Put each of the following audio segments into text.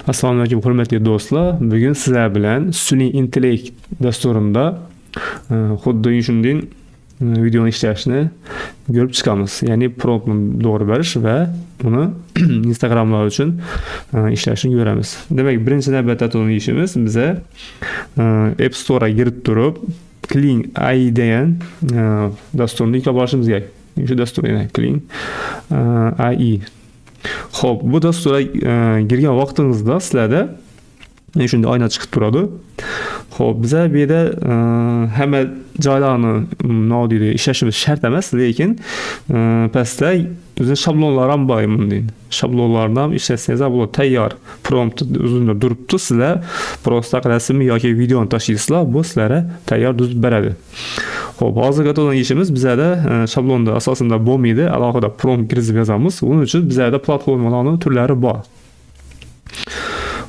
Assalomu alaykum, hurmatli do'stlar. Bugun sizlar bilan sun'iy intellekt dasturimda xuddi shunday videoni ishlashni ko'rib chiqamiz. Ya'ni promptni to'g'ri berish va uni Instagramlar uchun ishlashni ko'ramiz. Demak, birinchi navbatda ishimiz biza App Store'a kirib turib, Kling AI degan dasturni yuklab olishimiz kerak. Shu dastur, ya'ni Kling AI. Xo'p, bu dasturga kirgan vaqtingizda sizlarda shunday oyna chiqib turadi. Xo'p, biza bu yerda hamma joylarni, nima deydi, ishlashimiz shart emas, lekin pastda o'zini shablonlar ham bor bunday. Shablonlarni ham ishlatsangiz ham bo'ladi. Tayyor prompt uzunda turibdi, sizlar просто rasm yoki videoni tashlaysizlar, bu sizlarga tayyor tuzib beradi. Xo'p, hozirgi qilgan ishimiz bizada shablonda asosida bo'lmaydi, alohida prompt kirgizib yozamiz. Buning uchun bizada platformalarning turlari bor.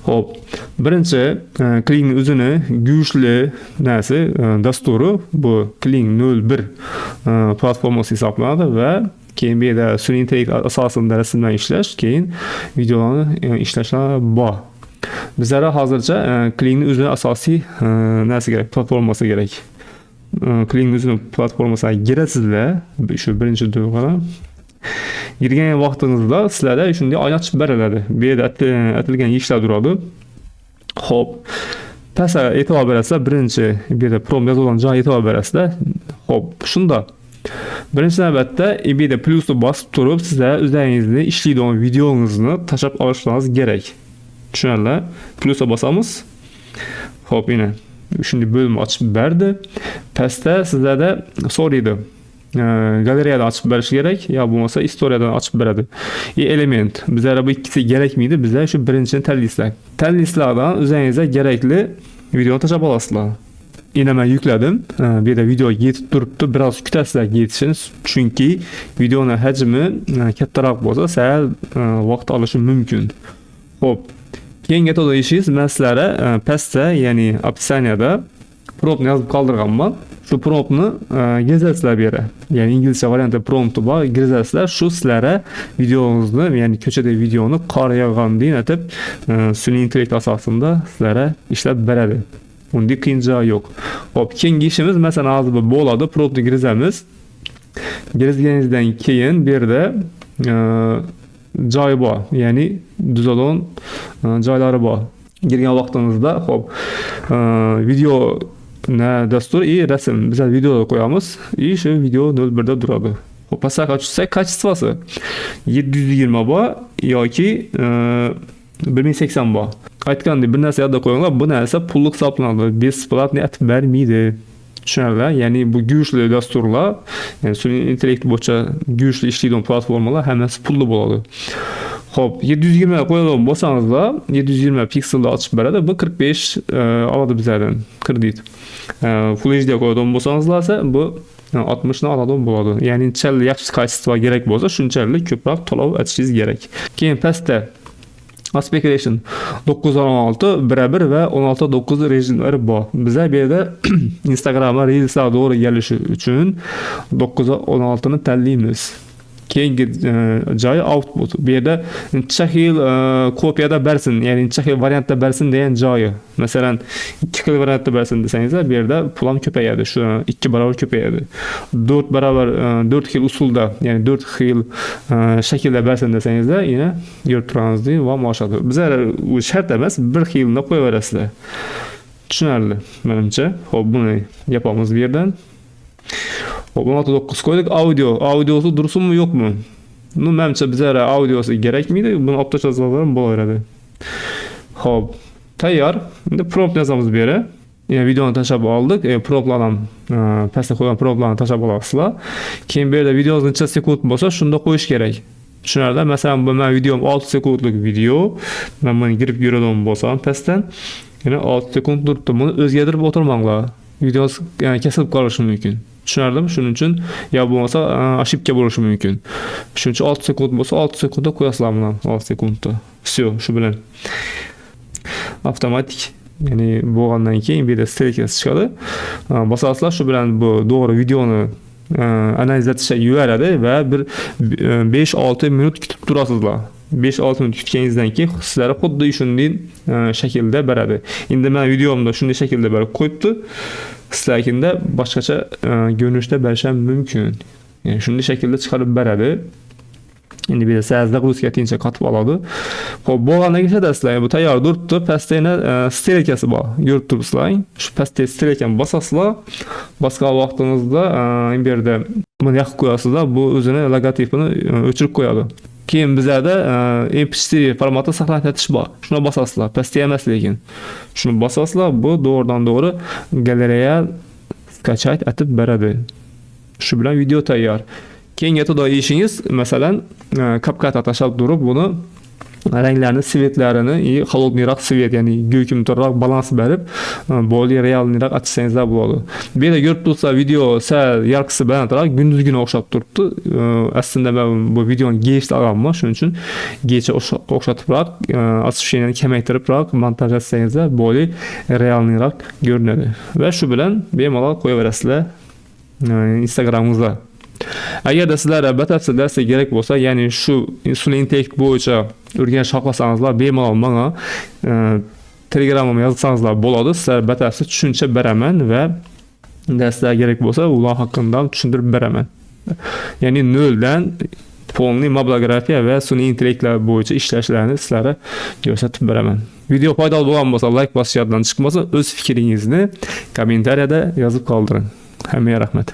Xo'p, birinchi Klingni o'zini güçlü narsa dasturi bu Kling 01 platformasi hisoblanadi va keyin bu yerda sun'iy intellekt asosida rasmlar ishlash, keyin videolarni ishlashlar bor. Bizlarga hozircha Klingni o'zini asosiy narsa kerak, platformasi kerak. Klingni o'zini platformasiga girasizlar, shu birinchi tug'ana. Girgan vaqtingizda sizlarda shunday oyna chiqib beriladi. Bu yerda aytilgan ishlar turadi. Xo'p, pastga e'tibor berasizlar, birinchi bu yerda prompt yozilgan joyga e'tibor berasizlar. Xo'p, shunda birinchi navbatda bu yerda plyusni bosib turib, sizlar o'zlaringizni ishlaydigan videongizni tashlab olishingiz kerak. Tushunarli? Plyusga bosamiz. Xo'p, yana shunday bo'lim ochib berdi. Pastda sizlarda so'raydi. Galereyadan ochib berish kerak yo bo'lmasa istoriyadan ochib beradi. И element. Bizlarga bu ikkisi kerakmaydi. Bizlar shu birinchisini tanlaysizlar. Tanlaysizlardan o'zingizga kerakli videoni tashlab olasizlar. Endi man yukladim. Bu yerda video yetib turibdi. Biroz kutasizlar yetishini, chunki videoni hajmi kattaroq bo'lsa, sal vaqt olishi mumkin. Xo'p, keyingi to'la ishingiz, man sizlarga pastda, ya'ni описание da promptni yozib qoldirganman. Shu promptni kirizasizlar bu yerga. Ya'ni inglizcha variantda prompti bor, kirizasizlar. Shu sizlarga videongizni, ya'ni ko'chadagi videoni qor yog'gandan aytib, sun'iy intellekt asosida sizlarga ishlab beradi. Unda qiyin joyi yo'q. Xo'p, keyingi ishimiz, masalan, hozir bu bo'ladi, promptni kirizamiz. Kirizganingizdan keyin bu yerda joyi bor, ya'ni tuzadigan joylari bor. Kirgan vaqtingizda, xo'p, video na dastur и rasm. Bizlar video qo'yamiz и shu video 01 da turadi. Xo'p, pastga tushsak, качество si 720 bor yoki 1080 bor. Aytgandek, bir narsa yodda qo'yinglar, bu narsa pullik hisoblanadi, бесплатный aytib bermaydi. Tushunarli? Ya'ni bu güçlü dasturlar, ya'ni sun'iy intellekt bo'yicha güçlü ishlaydigan platformalar hammasi pulli bo'ladi. Xo'p, 720 qo'yadigan bo'lsangizlar, 720 pikselda ochib beradi. Bu 45 oladi bizlardan kredit. Full HD qo'yadigan bo'lsangizlar esa bu 60 ni oladigan bo'ladi. Ya'ni nechalik yaxshi качество kerak bo'lsa, shunchalik ko'proq to'lov aytishingiz kerak. Keyin pastda aspect ratio 9:16, 1:1 va 16:9 rejimlari bor. Bizlar bu yerda Instagramga Reelslar to'g'ri kelishi uchun 9:16 ni tanlaymiz. Keyingi joyi output. Bu yerda necha xil kopiyada bersin, ya'ni necha xil variantda bersin degan joyi. Masalan, ikki xil variantda bersin desangizlar, bu yerda pul ham ko'payadi. Shu 2 barobar ko'payadi. 4 barobar, 4 xil usulda, ya'ni 4 xil shaklda bersin desangizlar, yana ko'rib turganingizdek va oshadi. Bizlar u shart emas, bir xilini qo'yaverasizlar. Tushunarli menimcha. Xo'p, buni yopamiz bu yerdan. Xo'p, 16:9 qo'ydik. Audio. Audiosi dursinmi, yo'qmi? Ну, menimcha bizlarga audiosi kerakmaydi. Buni olib tashlasak ham bo'laveradi. Xo'p, tayyor. Endi prompt yozamiz bu yerga. Ya'ni videoni tashlab oldik. Promptlarni ham, pastda qo'ygan promptlarni tashlab olasizlar. Keyin bu yerda videongiz necha sekund bo'lsa, shunda qo'yish kerak. Tushunarli? Masalan, bu meni videom 6 sekundlik video. Men buni kirib yuradigan bo'lsam pastdan, yana 6 sekund turibdi. Buni o'zgartirib o'tirmanglar. Videongiz kesilib qolishi mumkin. Tushunarlimi? Shuning uchun yo bo'lmasa ошибка bo'lishi mumkin. Shuning uchun 6 sekund bo'lsa, 6 sekundda qo'yasizlar buni, 6 sekundda. Всё, shu bilan avtomatik, ya'ni bo'lgandan keyin bu yerda стрелка si chiqadi. Bosasizlar, shu bilan bu to'g'ri videoni analiz etishga yuboradi va bir 5-6 minut kutib turasizlar. 5-6 minut kutganingizdan keyin sizlarga xuddi shunday shaklda beradi. Endi men videomda shunday shaklda berib qo'yibdi. Sizlarkinda boshqacha ko'rinishda berish ham mumkin. Ya'ni shunday shaklda chiqarib beradi. Endi bu yerda sal загрузка tincha qotib oladi. Xo'p, bo'lgandan keyin ishlatasizlar. Bu tayyor turibdi. Pastda yana strelkasi bor. Ko'rib turibsizlar. Shu pastda strelkani bosasizlar. Bosgan vaqtingizda bu yerda buni yoqib qo'yasizlar. Bu o'zini logotipini o'chirib qo'yadi. Keyin bizlarda MP4 formatda saqlanib yatish bor. Shuni bosasizlar. Pastda emas lekin. Shuni bosasizlar, bu to'g'ridan to'g'ri galereya скачать etib beradi. Shu bilan video tayyor. Keyingi xudo ishingiz, masalan, CapCut'a tashlab turib, buni ranglarni, цвет larini и холодный roq цвет, ya'ni go'kimtirroq balans berib, более реальный roq ochsangizlar bo'ladi. Bu yerda ko'rib tursa, video sal яркий si balandroq, kunduzgina o'xshab turibdi. Aslida men bu videoni kechda olganman, shuning uchun kecha o'xshatibroq, освещение ni kamaytiribroq montaj etsangizlar, более реальный roq ko'rinadi. Va shu bilan bemalol qo'yaverasizlar Instagramingizda. Agarda sizlarga batafsil darslar kerak bo'lsa, ya'ni shu sun'iy intellekt bo'yicha o'rganish xohlasangizlar, bemalol menga Telegramimga yozsangizlar bo'ladi. Sizlarga batafsil tushuncha beraman va darslar kerak bo'lsa, ular haqida ham tushuntirib beraman. Ya'ni noldan полный mobilografiya va sun'iy intellektlar bo'yicha ishlashlarni sizlarga ko'rsatib beraman. Video foydali bo'lgan bo'lsa, like bosish yoddan chiqmasin, o'z fikringizni kommentariyada yozib qoldiring. Hammaga rahmat.